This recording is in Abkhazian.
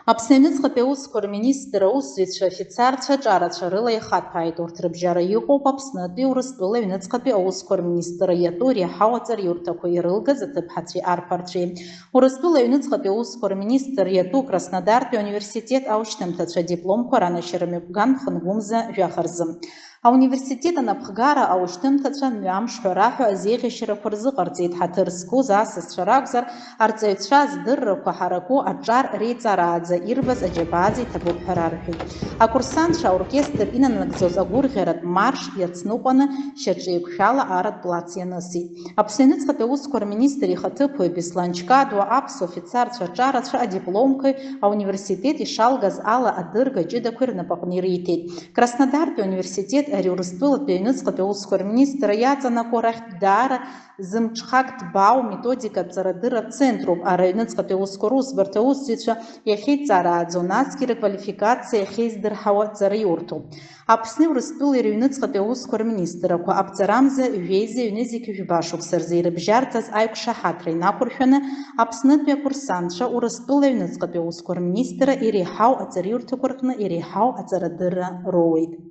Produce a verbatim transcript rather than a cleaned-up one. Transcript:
Аԥсны аҩныҵҟатәи аусқәа рминистр аусзуҩцәа афицарцәа аҿарацәа рыла ихаҭәааит. Урҭ рыбжьара иҟоуп Аԥснытәи Урыстәыла аҩныҵҟатәи аусқәа рминистр иатәу реиҳау аҵараиурҭақәа ирылгаз аҭыԥҳацәеи арԥарцәеи. Урыстәыла аҩныҵҟатәи аусқәа рминистр иатәу Краснодартәи ауниверситет аушьҭымҭацәа адипломқәа ранашьара мҩаԥган ԥхынгәымза жәаха рзы. Ауниверситет анапхгара аушьҭымҭацәа мҩамш ҳәа раҳәа азеиӷьашьарақәа рзыҟарҵеит. Ҳаҭыр зқәыз асасцәа ракәзар, арҵаҩцәа здыррақәа ҳараку аҿар реиҵарааӡа ирбаз аџьабаа азы иҭабуп ҳәа рарҳәеит. Акурсантцәа аоркестр инанагӡоз агәырӷьаратә марш иацныҟәаны шьаҿеиқәшәала арратә плац ианысит. Аԥсны аҩныҵҟатәи аусқәа рминистр ихаҭыԥуаҩ Беслан Чкадуа аԥсуа фицарцәа аҿарацәа адипломқәеи ауниверситет ишалгаз ала адырга ҷыдақәеи рнапаҟны ириҭеит. Краснодартәи ауниверситет ари Урыстәылатәи аҩныҵҟатәи аусқәа рминистр иаҵанакуа рахьтә даара зымҽхак ҭбаау методикатә ҵарадырратә центруп. Ара аҩныҵҟатәи аусқәа русбарҭа аусзуҩцәа иахьеиҵарааӡо, насгьы рквалификациа иахьеиздырҳауа ҵараиурҭоуп. Аԥсни Урыстәылеи рыҩныҵҟатәи аусқәа рминистррақәа аԥҵарамза ҩеиза ҩнызқь жәба шықәса рзы ирыбжьарҵаз аиқәшаҳаҭра инақәыршәаны, Аԥснытәи акурсантцәа Урыстәыла аҩныҵҟатәи аусқәа рминистрра иреиҳау аҵараиурҭақәа рҟны иреиҳау аҵарадырра роуеит.